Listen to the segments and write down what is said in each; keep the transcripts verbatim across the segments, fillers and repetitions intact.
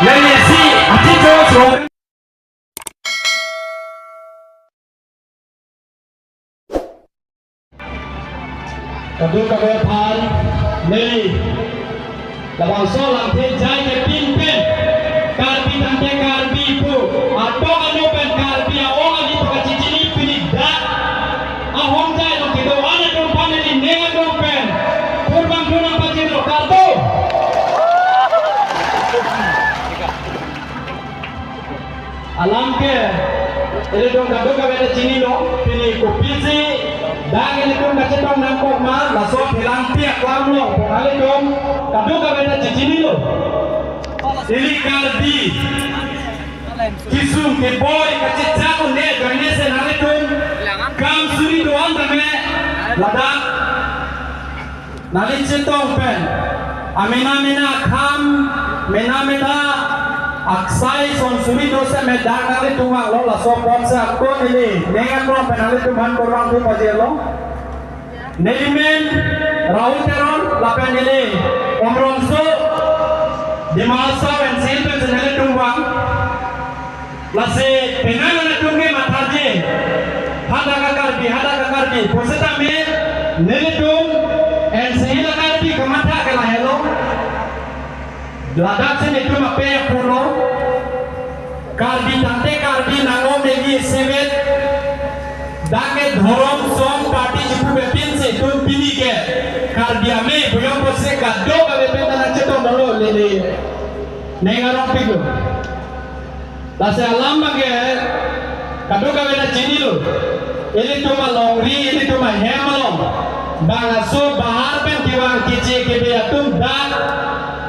Neli si achicho so. Kadokave aphan neli labangso lamthe jai kepin pen Karbi tangte Karbi pu atok ano pen Karbi a-ong ali pakachechini pini dak ahom jai lo kedo-an atum aphan neli ning atum pen kurbang tunang pajirlo kardo. Alam ke, ilitum kadokave ta chinilo, pini kopisi, dak ilitum kachetong nangkok ma, laso phelangpi aklam lo, pu nanglitum kadokave ta chechinilo. Ili Karbi kesung keboi kachechak un-e ajoine si nanglitum kam suri do-an tame, ladak nangli chetong pen amena mena akham, mena mena aksai son suri do setame dak nanglitum vanglo, laso apot si ako neli ning akrong pen nanglitum aphan kurbang thu pajirlo. Nelimen Rahul Teron lapen neli Omrongso, Dima Hasao N C Hills pen si nanglitum vang. Lasi penang atum ke mathaji, hadak a-Karbi, hadak a-Karbi pu setame nelitum N C Hills a-Karbi kematha ke lahelo. Ladak si nelitum ape pulo, Karbi tangte Karbi nang-om egi isivet. Dak ke dhorom song party chipupe pinsi itum pini ke Karbi Amei pu jongpo si kadokave pen ta nangchetong dolo, lele ning arong piklo. Lasi alam abang ke kadokave ta chinilo. Ilitum alongri, ilitum ahem along, bangso bahar pen kevang keche kebe atum dak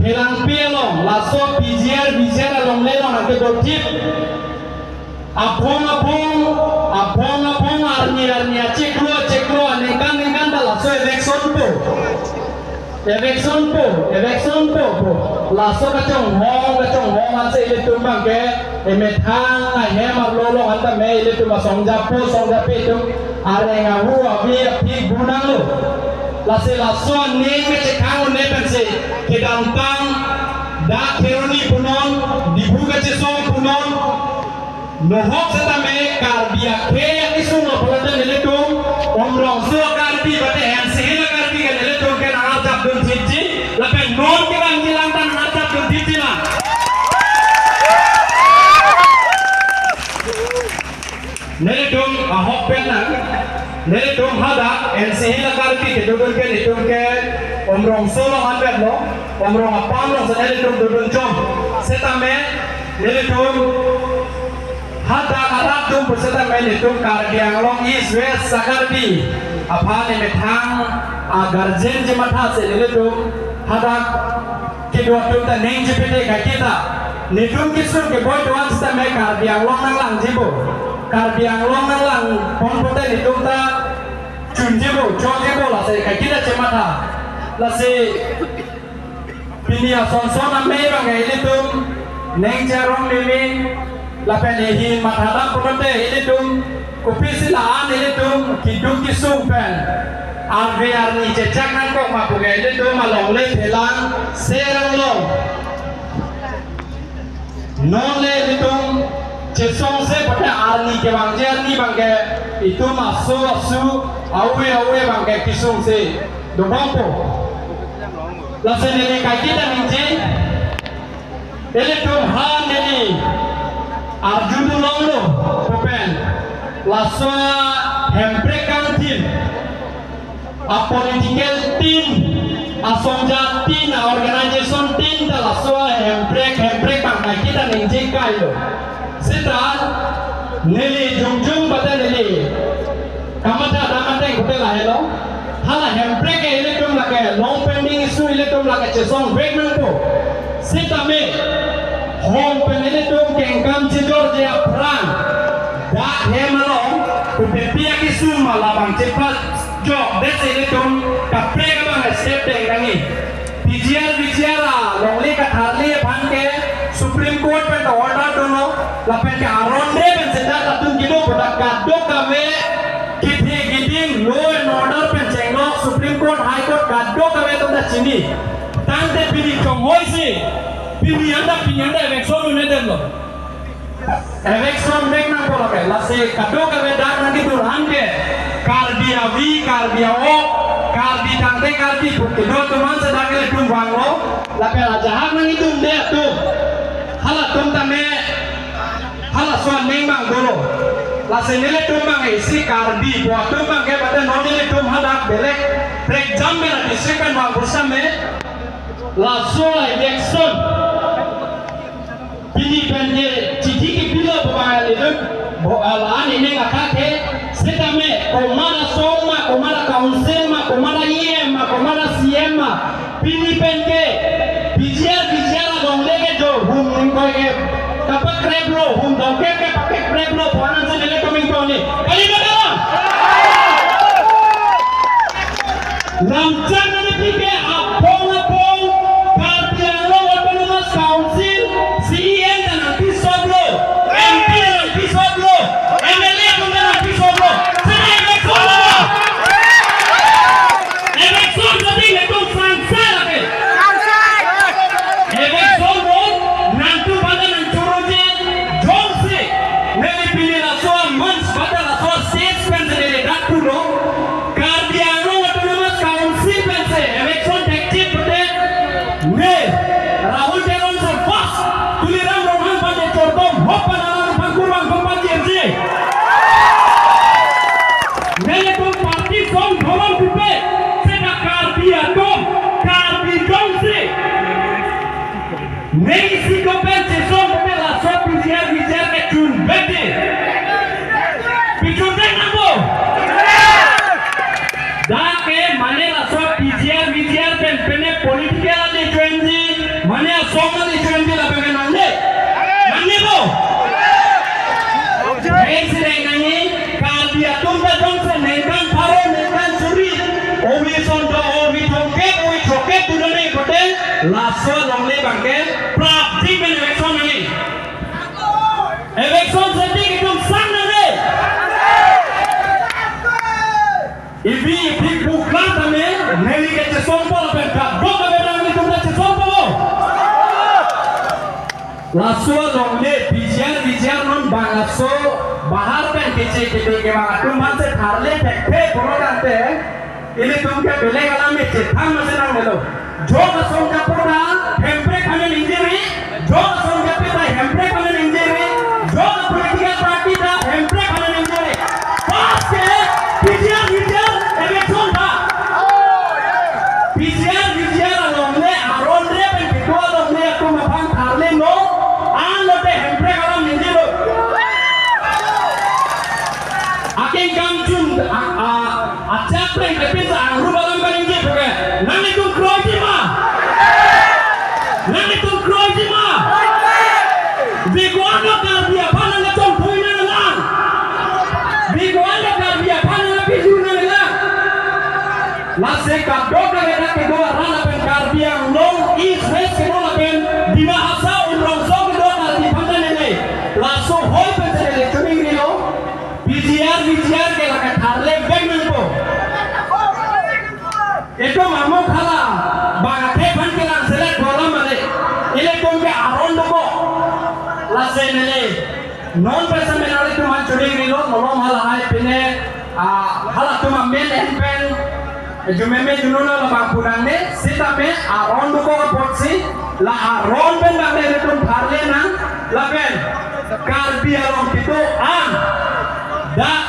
phelangpi along, laso P G R, V G R alongle along nangkedothip. Aphong aphong, aphong aphong, arni arni, achiklo achiklo, aningkan ningkan ta laso election po. Election po, election po, po. Laso kachonghong, kachonghong ansi ilitum abang ke emethang ahem arlo along an tame ilitum asongjapo, songjapi atum areng ahu avi aphi bu nanglo. Lasi laso aning ke chekhang un-e pensi kedamtang dak Kheroni punon, Diphu kachesong punon, nohok setame Karbi akhei akesung lo pulote nelitum Umrongso Karbi mate N C Hill Karbi ke nelitum ke nang-arjap dun thipji, lapen non kevangji alang ta nang-arjap dun thipji lang. Nelitum ahok pen nang, nelitum hadak N C Hill Karbi kedodun ke nelitum ke Umrongso along anvetlo, Umrong apam along si nelitum dodun chom. Setame nelitum hadak arat atum pu setame nelitum Karbi Anglong East West a-Karbi aphan emethang a-guardian chematha si nelitum hadak kedo atum ta ning chepete kaike ta. Nelitum kesung keboi do-an setame Karbi Anglong nanglangjipo. Karbi Anglong nanglangpon pote nelitum ta chunjipo, chokjipo, lasi kaike ta chematha. Lasi pini ason son amei abang ke ilitum ning charong meme lapen ehin mathadam pulote ilitum kopisi la-an ilitum keduk kesung pen arve arni chechak nangkok ma pu ke ilitum alongle phelang serang long. Non le ilitum chesongse pute arni kevangji arni abang ke itum aso asu, awe awe abang ke kesungse dobompo. Lasi neli kaike ta ningje, ilitum ha neli arjudun longlo pu pen, laso Hemprek kangtin a-political tin, asongja tin, a-organization tin ta laso Hemprek, Hemprek abang kaike ta ningje kailo. Seta neli jongjong bata neli kamatha dam ateng pute lahelo. Hala Hemprek ke ilitum lake long pending issue, ilitum lake chesongvek nangpo. Setame hong pen ilitum kengkam chejorji aphrang dak hem along kopi akesung ma labang chepat jokdet si ilitum kaprek abang step deng nangji. P G R V G R alongle katharli aphan ke Supreme Court pen ta order dolo, lapen ke aron de pen seta latum kedo pu dak kadokave kethe keding law and order pen chenglok Supreme Court, High Court kadokave atum ta chini. Tangte pini chonghoi si Pini anta, pini anta eviction un-edetlo. Eviction vek nangpo lapen, lasi kadokave dak nangkedun an ke, Karbi avi, Karbi a-ok, Karbi tangte Karbi pu kedo atum an si dak ilitum vanglo. Lapen ajahak nangkedunde atum, halatum tame halaso aning abang dolo. Lasi nelitum abang isi Karbi pu atum abang ke, bata non nelitum hadak belek prekjam bela district pen vang pusitame, laso election pini pen je chithi kepilo pu abang ilitum, bo, ala-an ining akha ke, sitame komat asong ma, komat a-council ma, komat a-E M ma, komat a-C M ma, pini pen ke P G R, P G R alongle ke jo hum ningkoi ke kapakreplo, hum dongkep ke pakekreplo pu an si nelitum ingtoni. Kali ba kalang? Lamchak nangpi ke apong apong Karbi Anglong Autonomous Council C E M ta nangpisoplo, M P ta nangpisoplo, M L A atum ta nangpisoplo. Sene election lo. Election jadi nelitum sangsar lagi. Election lo, nangtum pada nangchoroji jongsi neli pini laso a-month bata laso a-stage pen si neli dak pulo. Karbi Anglong Autonomous Council pensi election thekthip pute, ne Rahul Teron si first, Tuliram Ronghang aphan chortom, hop pen alam aphan kurvangthu aphan jirji. Nelitum party song dhorom pipe, seta Karbi atum, Karbi jongsi ne isi ko pen chesong pute laso P G R V G R ke chun bedi. Pichun dek nangpo. Dak ke mane laso P G R V G R pen pine political ale chunji, mane asong ale chunji lapen ke nangne. Nangnepo. Hei si dek nangji, Karbi atum ta jongsi ningkan pharo, ningkan suri, ovi son do, ovi thomkep, ovi throkkep tu done pute, laso alongle abang ke prapjin pen election nangji. Election seti itum sang nangji. Ibi ibi bukla tame, neli ke chesongpo lapen kadokave nanglitum ta chesongpo. Laso alongle P G R V G R non bangso bahar pen keche kebe kevang atum aphan si tharle thekthek pulo tangte, ilitum ke belek alam me chethang masi nangnelo. Jok asong japo ta Hemprek aphan ningje ri, jok asong japo ta Hemprek aphan ningje ri, jok a-political party ta Hemprek aphan ningje ri. First ke P G R V G R election ta. P G R V G R alongle, aron re pen kedo alongle atum aphan tharle non, anlote Hemprek alam ningjelo. Akeng kangchun, a, a, achak pen kepin sa angrup alam kaningje puke. Nanglitum kroiji ma? Nanglitum kroiji ma? Biko-an lo Karbi aphan nangkachongthui nanglang? Biko-an lo Karbi aphan nangkapiju nanglang? Lasi kadokave dak kedo arat lapen Karbi Anglong East West kedo lapen Dima Hasao Umrongso kedo Karbi aphan ta neli laso hoi pen si neli chuning rilo. P G R V G R ke lake tharle vek nangpo. Itum amuk hala bang athe aphan kelang selet bola male. Ilitum ke aron dokok. Lasi neli non pen si nelitum aphan chuning rilo, malom halahai pine, ah, halatum amen en pen, jumeme jununa labang pu nangne, sitame aron dokok apotsi, la aron pen abang ilitum tharle nang, lapen Karbi along kedo-an, dak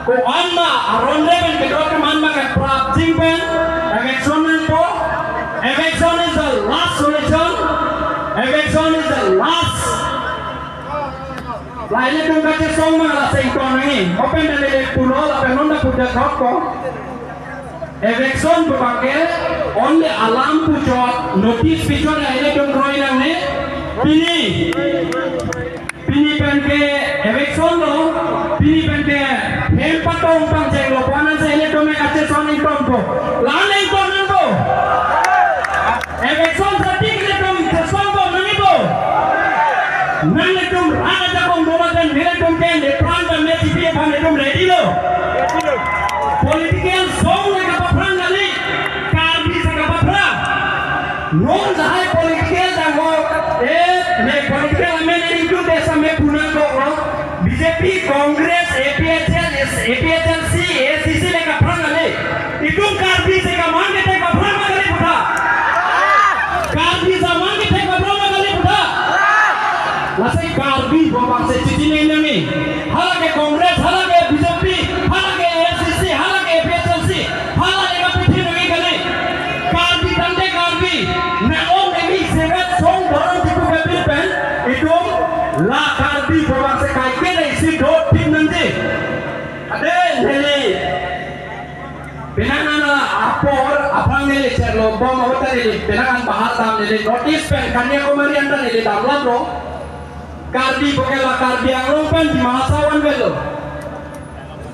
ko-an ma aron re pen kedo atum an abang prapjin pen, election nangpo, election is the last solution, election is the last. La ilitum kachesong ma lasi ingtong nangji. Open dale le pulo lapen non ta puja thok ko. Election pu abang ke only alam puchot, notice pichot la ilitum kroi nangne. Pini, pini pen ke election lo, pini pen ke hem patong pangcheng lo pu an si ilitum kachesong ingtong ko. La-an ingtong nangpo. Election seti ilitum chesong bom nangji po. Nanglitum rat ajakong doma pen nelitum ke nepran ta me T P F aphan nelitum ready lo. Political song le kapaphrang kali, Karbi si kapaphrang. Non lahai political tangho, eh, me political amen aning tu desa me punang kok lo. B J P, Congress, A P H L, S-, A P H L C, A C C le kaphrang ale. Itum Karbi si kaman kethek kaphrang ma kali putha. Karbi si kaman kethek kaphrang ma kali putha. Lasi Karbi bomang si chichi nang nangji. Hala ke Congress, hala ke B J P, hala ke A C C, hala ke A P H L C, hala ke kapithi nangji kali. Karbi tangte Karbi, nang-ong nangji serat song dorong tipu kapil pen, itum la Karbi bomang si kaike dei si dotip nangji. Ade neli penang an apor aphrang neli cherlo bom ahut ta neli penang an bahar dam neli North East pen Kanyakumari anta neli damlap lo. Karbi puke la Karbi Anglong pen Dima Hasao vanvetlo.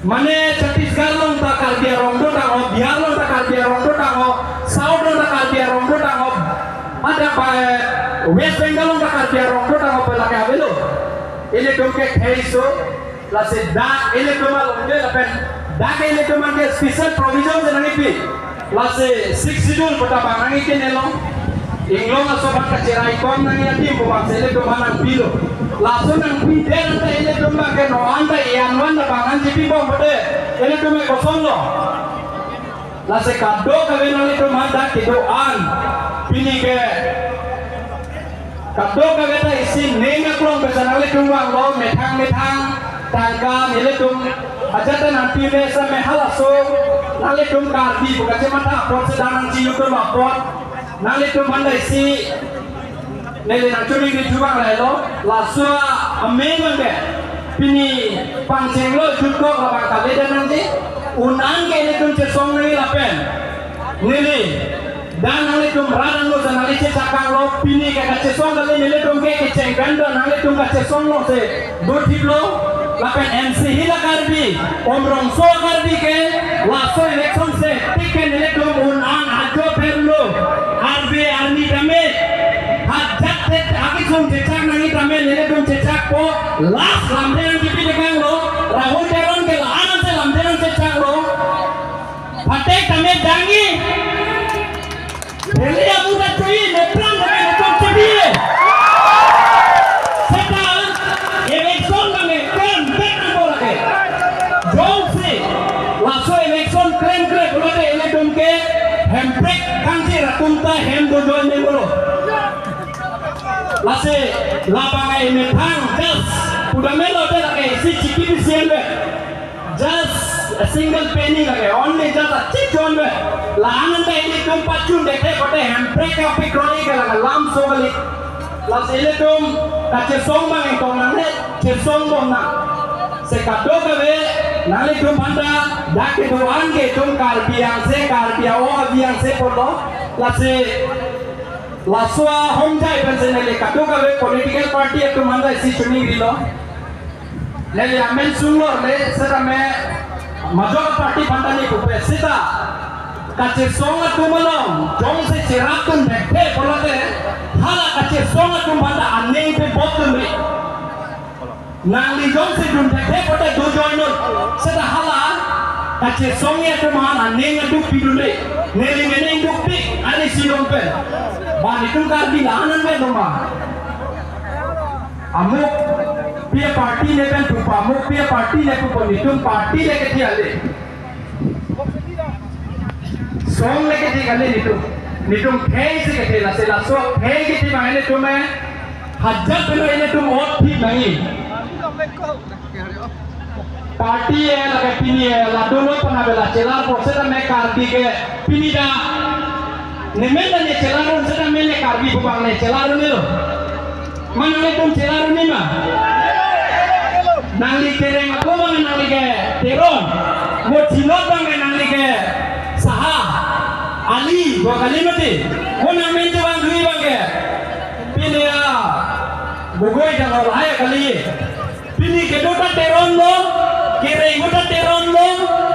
Mane Chhattisgarh along ta Karbi arong dotangho, Bihar along ta Karbi arong dotangho, South along ta Karbi arong dotangho, ada pa West Bengal along ta Karbi arong dotangho pu lake avelo. Ilitum ke theiso, lasi dak ilitum along ke lapen dak ilitum ke special provision si nangkipi. Lasi Sixth Schedule puta bang nangkine lo. Inglong aso bang kacherai kom nangji adim bomang si ilitum nangpilo. Laso nangpidet anta ilitum bang ke non anta ian van ta bang nangchipi bom pute ilitum ke kosonlo. Lasi kadokave nanglitum anta kedo-an pini ke kadokave ta isi ning aklong pen si nanglitum vanglo, methang methang tangka nelitum ajat ta nangpi-un-e seta me halaso nanglitum Karbi pu kachematha apot si dam nangchiyutum apot nanglitum anta isi neli nangchoningri thu bang lahelo, laso amen bang ke pini pangchenglo jutkok labang kali dan nangji, un-an ke nelitum chesong nangji lapen neli dan nanglitum rat angno si nangli chechak kanglo, pini ke kachesong kali nelitum ke kecheng pen do nanglitum kachesong lo si dothiplo, lapen M C Hill a-Karbi, Umrongso a-Karbi ke, laso election si tik ke nelitum un-an ajo pherlo, arve arni tame, hajat te akisung chechak nangji tame nelitum chechakpo, last lamthe nangkipi tekanglo, Rahul Teron ke la-an si lamthe nangchechaklo. Phatek tame dangji. Delhi amu ta chui, nepran tame netum chui. Seta election tame klemkrek nangpo lake. Jongsi laso election klemkrek pulote ilitum ke hemprek kangsi atum ta hem dojoi nangpo lo. Lasi labang ai methang just pudamelo te lake isi chiki bisi enve. Just a single penny lake, only just a chip chonve. La-an anta ilitum pachun dekhe pute hemprek kapikroikre lake lamso kali. Lasi ilitum kachesong bang ingkong nangne chesong bomnang. Si kadokave nanglitum aphanta dak kedo-an ke itum Karbi angse, Karbi a-o avi angse pulo. Lasi laso ahomjai pensi neli kadokave political party atum aphanta isi choningrilo. Neli amen sunglo le setame majok party aphanta neli pupe seta kachesong atum along jongsi cherap dun thekthe pulote hala kachesong atum aphanta aning pebot dunri. Nangli jongsi dun thekthe pute dojoi non. Seta hala kachesong atum aphan aning aduk pidunri. Neli me aning dukpik, ani si dong pen. Ba netum Karbi la-an an me doma. Amuk pi a-party ne pen pupa, amuk pi a-party ne pupo, netum party le kethe ale. Song le kethe kali netum. Netum khei si kethe, lasi laso khei kethe bang netum eh. Hajat pelo netum ot thip nangji. Party eh lake pini eh la dolo pana bela chelarpo setame Karbi ke pini ta. Ne men ta ne chelar-un setame ne Karbi pu bang ne chelar-un-elo. Ma nanglitum chelar-un-e ma? Nangli Terang ako bang nangli ke Teron. Mo Chinot bang nangli ke Saha. Ali, bo kali mati. Mo nang men tu bang dui bang ke. Pini ya. Bugoi jang lahai kali. Pini kedo ta Teron lo, kereng ta Teron lo,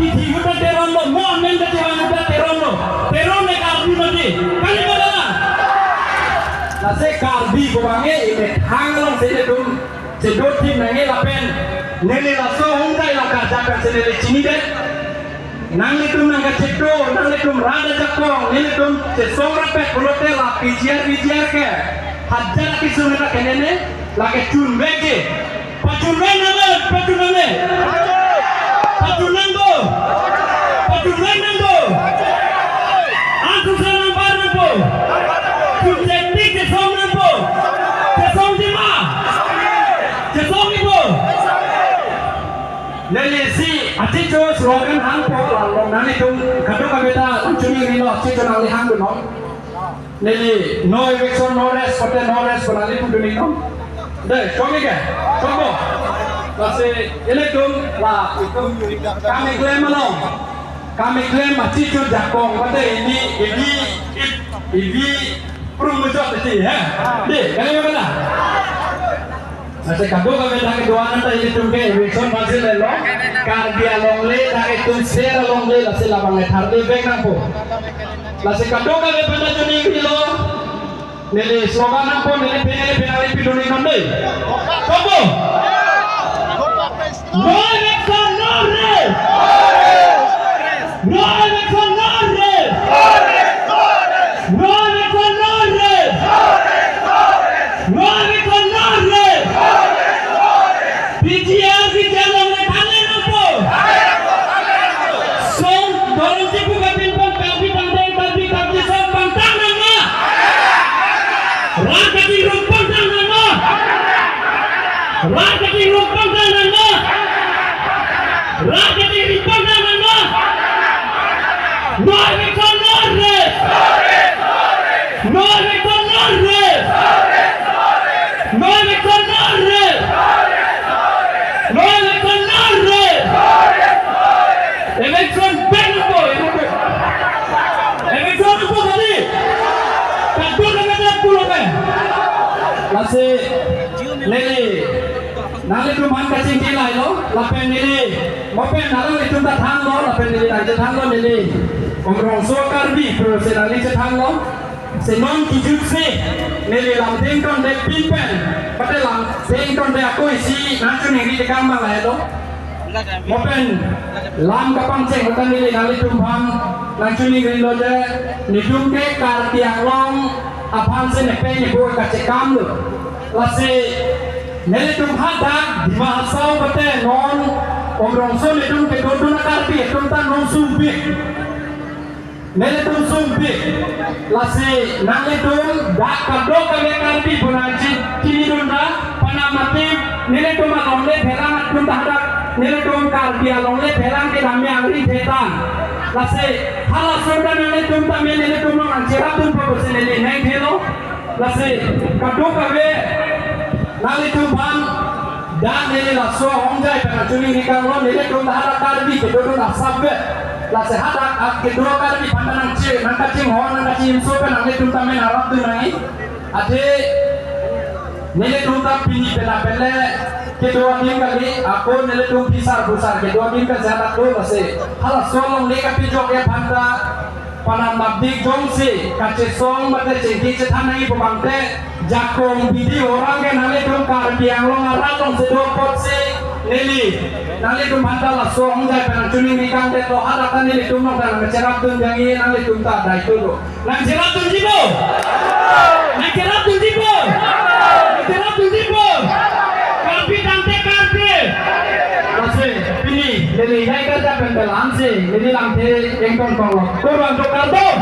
kithi ta Teron lo, mo amen ta Teron ta Teron lo. Teron ne Karbi mati. Kali mana? Lasi Karbi pu bang eh, imethang along si netum chedothip nangji lapen neli laso ahomjai along karjap pensi neli chinidet. Nanglitum nangkachedo, nanglitum rat ajakong, nelitum chesong rapet pulote la P G R, P G R ke hajar akesung hena kenene, lake chunvekji. Pachunvek nang, pachunvek nang. Pachun nangpo. Pachunvek nangpo. Ansu sa nangpar nangpo. Chunvek tik chesong nangpo. Chesongji ma. Chesongjipo. Neli si achicho slogan hangpo, la along nanglitum kadokave ta nangchoningri lo, achicho nangli hangdunnon. Neli no eviction, no rest, kote no rest pu nangli pudun iknon. Dei, chongji ke, chongpo. Lasi ilitum la itum kam keklem along, kam keklem achicho jakong, kote ili, ili, ili prung mujot isi, ha? Dei, kali mana? Lasi kadokave ta kedo-an ta ilitum ke eviction aphansi lelo. Karbi alongle ta itum ser alongle, lasi labang etharli vek nangpo. Lasi kadokave aphan ta choningrilo. Neli slogan nangpo, neli pini, neli pini, neli pidun iknon dei. Chongpo. No eviction, no rest. No eviction, no rest. No eviction, no rest. No eviction, no rest. P G R, P G R along le thanle nangpo. Song dorong chipu kapin pon Karbi tangdeng, Karbi, Karbi song pangtang nangma. Rat kachingrum pangtang nangma. Rat kachingrum pangtang nangma. Rat kachingrum pangtang nangma. No eviction, no rest. No eviction, no rest. No eviction, no rest. No eviction, no rest. Eviction back nangpo, eviction. Eviction nangpo tadi. Kadokave ta pulo ke. Lasi neli nanglitum aphan kachingki lailo, lapen neli, mo pen nanglitum ta thanlo, lapen neli nangchethanlo, neli Umrongso Karbi pusi nangli chethanlo. Si non kijut si neli lamthe ingtonde pin pen, mate lamthe ingtonde ako isi nangchoningri tekang ma lailo. Mo pen lam kapangcheng mate neli nanglitum aphan nangchoningrilo je, netum ke Karbi Anglong aphansi nepei nepo kachekam lo. Lasi nelitum hadak Dima Hasao mate non Umrongso netum kedodun a-Karbi atum ta non sumpik. Nelitum sumpik. Lasi nanglitum dak kadokave Karbi pu nangchinidun ta, panam mati nelitum alongle pherang atum ta hadak nelitum Karbi alongle pherang kedam angri thetan. Lasi halaso ta nelitum tame nelitum along nangcherapdunpo pusi neli nangthelo. Lasi kadokave nanglitum aphan dak neli laso ahongjai pen nangchoningri kanglo, nelitum ta hadak Karbi kedodun asap vet. Lasi hadak ak kedo Karbi aphan ta nangche, nangkachinghon, nangkachinghon pen nanglitum tame nangrapdun nangji. Athe nelitum ta pini pen apele kedo adim kali, ako nelitum phisar phusar kedo adim kali, hadak do lasi halaso alongle kapejokji aphan ta panam nangdik jongsi kachesong mate chingki chethan nangji pu abangke jakong bidi orang ke nanglitum Karbi Anglong arat alongsi do apotsi neli nanglitum aphan ta laso ahongjai pen nangchoningri kangdetlo, hadak ta nelitum along ta nangcherapdun nangji, nanglitum ta daito do. Nangcherapdunjipo? Nangcherapdunjipo? Nangcherapdunjipo? Karbi tangte Karbi. Lasi pini neli nai karja pen pen lamsi neli lamthe ingtontonglo. Kurvangthu kardom.